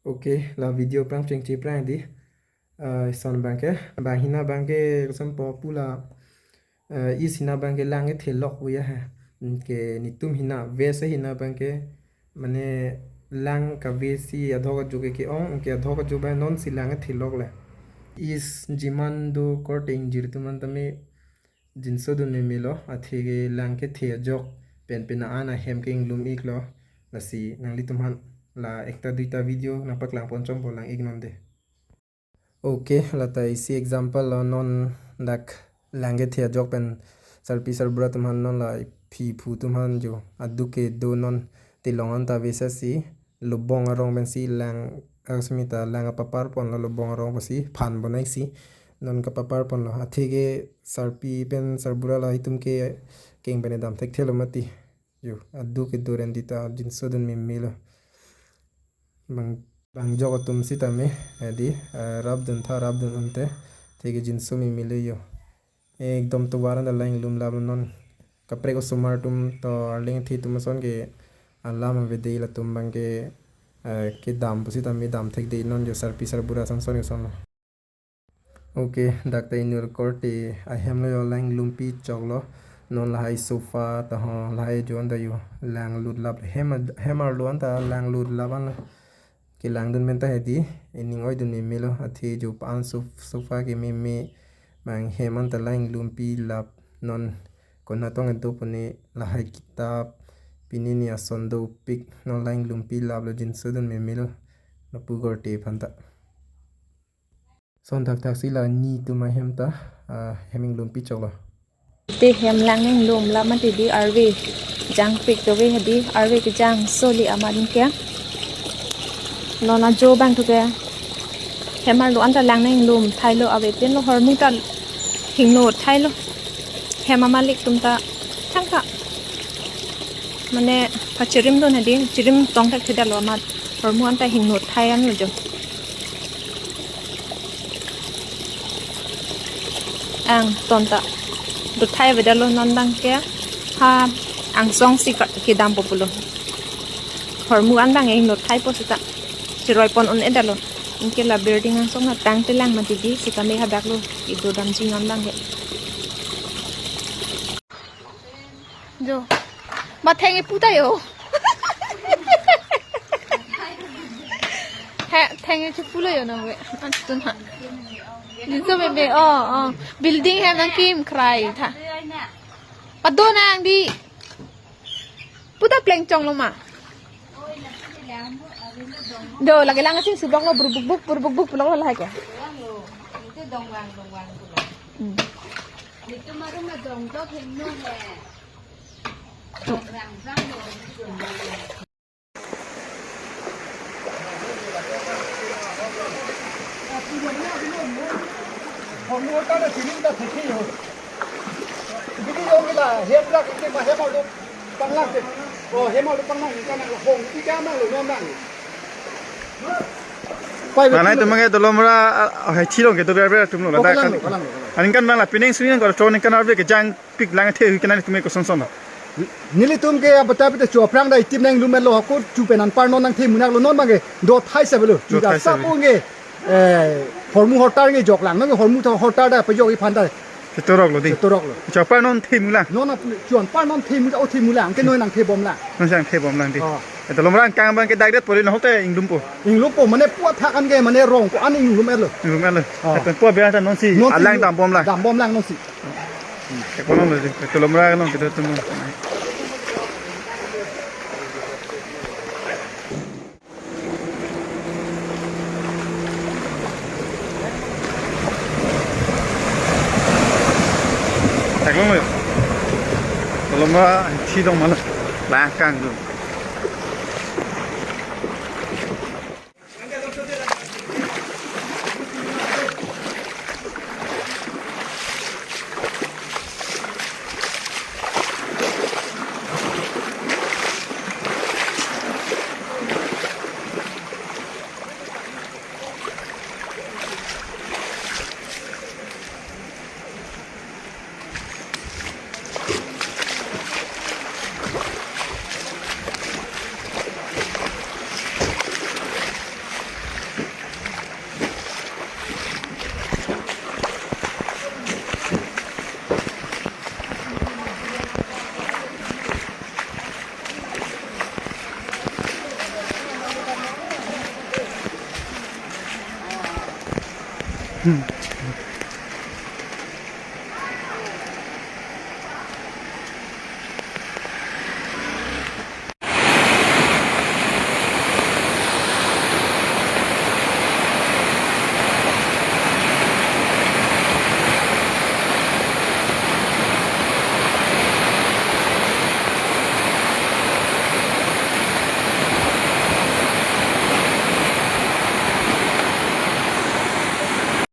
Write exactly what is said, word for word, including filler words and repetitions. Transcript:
Okay, la video aphrang chengche aphrang di. Ah, ison abangke, bang hina abangke kosonpo pu la, ah, isi hina abangke lang kethe lok pu ya he. Ke netum hina, west hina abangke, mane lang kave si adhok ajo ke ke-ong, ke adhok ajo abang non si lang kethe lok le. Isi jiman do korte ingjir atum an tame jinso dun meme lo, athe ke lang kethe ajok pen pen an ahem ke inglum iklo. Lasi nanglitum aphan la ekta duita video nangpaklang pon chompo, lang ik non de. Okay, lata isi example lo, non dak lang kethe ajok pen sarpi sarbura atum aphan non la phi phu atum aphan jo aduk kedo non tilong anta vesa si lobong arong pensi lang, aksmita lang kapapar ponlo, lobong arong pensi phan bonai si non kapapar ponlo. Athe ke sarpi pen sarbura lahitum ke keng pen dam thekthelo mati. Jo, aduk kedo ren di ta jinso dun meme lo. Bang, bang jok atum sitame, eh, di, eh, rap dun tha, rap dun unte, athe ke jinso meme lo jo. Ekdom tovar anta lang inglum lap non. Kaprek osomar atum to arleng thi atum ason ke alam ave de, latum abangke, eh, kedam pusitame dam thek de non jo, sarpi sarbura ason son ke son lo. Okay, dak ta inut korte ahem lo jo, lang inglumpi choklo. Non lahai sofa ta ho, lahai jo anta jo lang lut lap, hem, hem arlo anta lang lut lap anlo. Kelang dun pen ta hedi, ining oi dun meme lo, athe jo pa-an sof-, sofa ke meme, bang hem anta lang inglumpi lap non, konatong kedo pune lahai kitap, pini ni ason dopik, non lang inglumpi lap lo, jinso dun meme lo, lapu korte aphan ta. Son thakthak si la netum ahem ta, ah, hem inglumpi choklo. Te hem lang inglum lap mati di, arve jangpik dove hedi, arve kejang soli amat ke. Non ajo abang thu ke hem arlo anta lang inglum thailo, ave pinlo, hormu ta hingno thailo. Hem amalik atum ta thangka, mane pachirim dun hedi, chirim tong thekthedetlo amat, hormu anta hingno thai anlo jo. Angton ta do thai avedetlo, non abangke ha angsong si ka-, kedampo pulo. Hormu an abang hingno thaipo seta chiroi pon un-edetlo. Anke la building angsong na tangte lang mati di, sitame hadak lo kedo damji non abangke. Jo. Ma theng-e pu ta jo. He, theng-e chepu lo jo nang ve. Atun ha. Jinso meme, oh, oh. Building hem nangkim krai tha. Pado nang di. Pu ta pleng chonglo ma. Do, lake lang asing subak lo, brubuk buk, brubuk buk, pulang lo lahai ke. Hmm. Pai, manai tum ke Dolamara, ah, hai thilong kedo ber ber atum lo, oh, ladak kalang kan. Lo, kalang lo, kalang lo. Aningkan bang la pining sui nang ko tro ningkan arve kejangpik lang the hui kenani tum ke koson son lo. Nelitum ke abata pite chu aphrang da itim nang inglum lo, hako chu pen anpar non nangthe munak lo, non abangke do thai sa avelo. Do thai sa avelo. Sapo nge, eh, hormu hortar nge jok lang, nang hormu tho hortar da pajok iphan da. Ketorok lo di. Ketorok lo. Chu apar non the mu lang. Non ap-, chu anpar non the mu, o the mu lang, ke noi nangthe bom lang. Non si nangthe bom lang di. Oh. Dolamara angkang abangke dak det pori non ahok ta inglumpo. Inglumpo, mane pu athak an ke mane rong ko-an inglum-etlo. Inglum-etlo. Oh. Pen pu abang ta non si, non si alang dam bom lang. Dam bom lang non si. Ke kono lo di, Dolamara non kedo atum non. Theklong lo. Dolamara thi dong ma lo. Langkang lo.